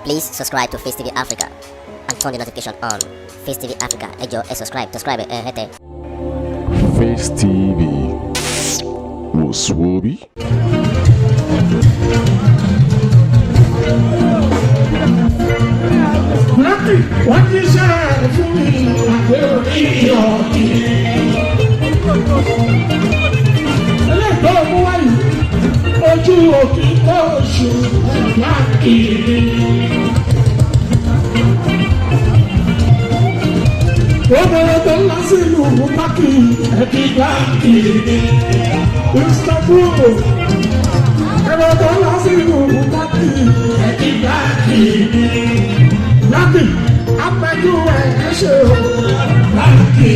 Please subscribe to Face TV Africa and turn the notification on. Face TV Africa, ẹ jọ̀ọ́, ẹ subscribe, subscribe ẹ hẹ́tẹ̀. Face TV wò sùwòbí. Láti wọ́n ti ṣe fún mi àgbẹ̀ orí ọ̀kì. Ẹlẹ́gbẹ́ mú wáyé ojú òkè oṣù lákìrí. Obìnrin tó ń lọ sílùú Pákì ẹ̀kí lákìrí. Istanbul. Ẹ̀rọ tó ń lọ sílùú Pákì ẹ̀kí lákìrí. Láti apẹ̀jú ẹ̀ ṣe o láti.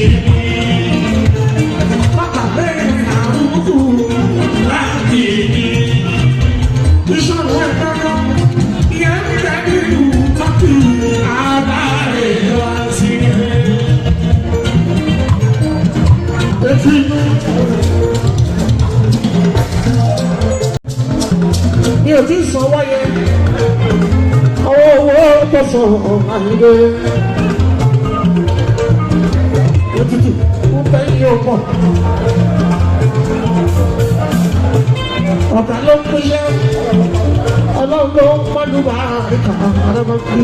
Bàtà bẹ́ẹ̀ àrùkù láti. Ìṣòro ẹ̀kọ́kọ́ ìyẹn ń bẹ nínú Pákì àbárè wá sí i. Etí inú. Mi ò tí ì sanwó yẹn. Owó owó tó sọ àyíké. Òtútù ń bẹ́ yín ó pọ̀. Ọ̀gá ló ń pínyẹ́. Ọlọ́run ló ń pọ́nú bá àríkà àrẹ́bọ̀ kí.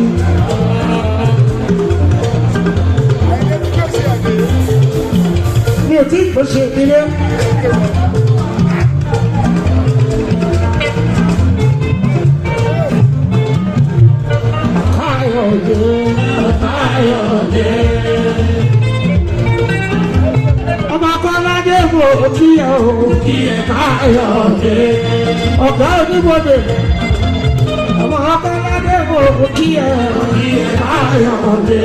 Mi ò tí ì pèsè ilé. Káyọ̀dé, Káyọ̀dé. Ọmọ Akọ́ládé mo kí ẹ o, kí ẹ Káyọ̀dé. Ọ̀gá oníbodè. Ọmọ Akọ́ládé mo kí ẹ o, kí ẹ Káyọ̀dé.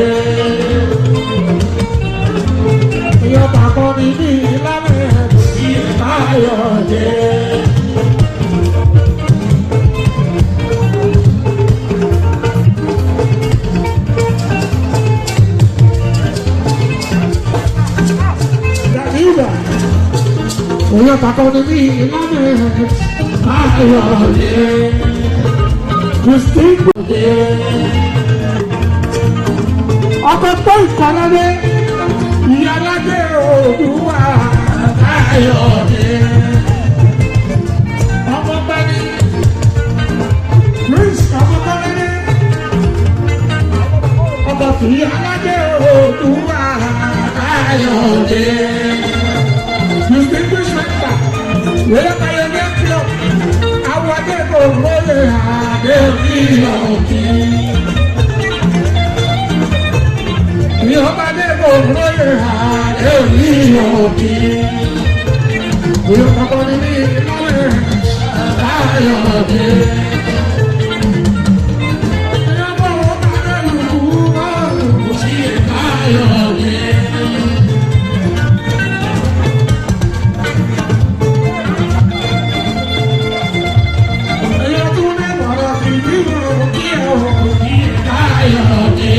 Ìyọ̀bà kan ní ní ìlànà ẹ̀ kí ẹ Káyọ̀dé. Dàdídà, ìyọ̀bà kan ní ní ìlànà ẹ̀ Káyọ̀dé. Kristi ọkọ̀ tó ìkọ́ládé ìyáládé Oòduà Káyọ̀dé. Ọmọ bani Prince ọmọ kọ́ládé ọmọ fìyáládé Oòduà Káyọ̀dé. Distinguished member, Royal Pioneer Club, àwọn akẹ́kọ̀ọ́ lóye àdé òkè. Ìyọ̀bá dẹ́kọ̀ lóye àdé òkè. Ìyọ̀bá kọ́ni ní ìlọ́wẹ̀ Káyọ̀dé. Ìyọ̀bá ọba dẹ́lùkú ọ̀rùn sí Káyọ̀dé. Ìyọ̀ tún ní bọ̀rọ̀ fìdí òkè òkè Káyọ̀dé.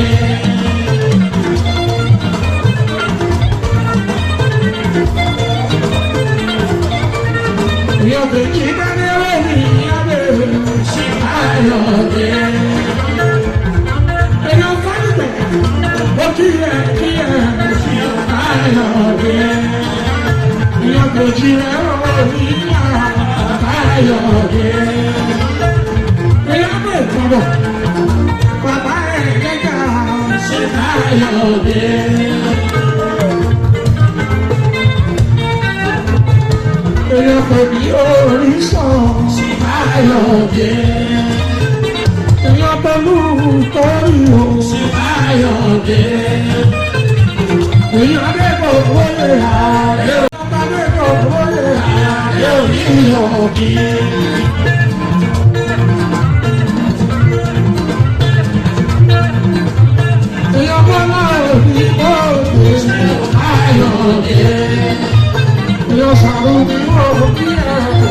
Bàbá ẹ̀ gẹ́gà ṣe Káyọ̀dé. Èèyàn kò ní orísun sí Káyọ̀dé. Èèyàn pẹ̀lú torí o sí Káyọ̀dé. Èèyàn adébò wọlé ààrẹ o. Adébò wọlé ààrẹ òní òkè. Èèyàn bọ́lá òní òkè sí Káyọ̀dé. Èèyàn sàrò ní òkè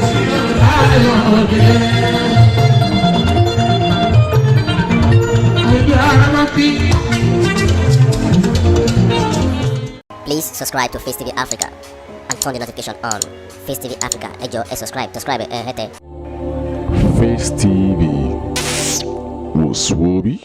sí Káyọ̀dé. Ẹgbẹ́ ara máa fi. Please subscribe to Face TV Africa and turn the notification on. Face TV Africa, ẹ jọ̀ọ́, ẹ subscribe, subscribe ẹ hẹ́tẹ̀. Face TV wò. Wòsùwòbí.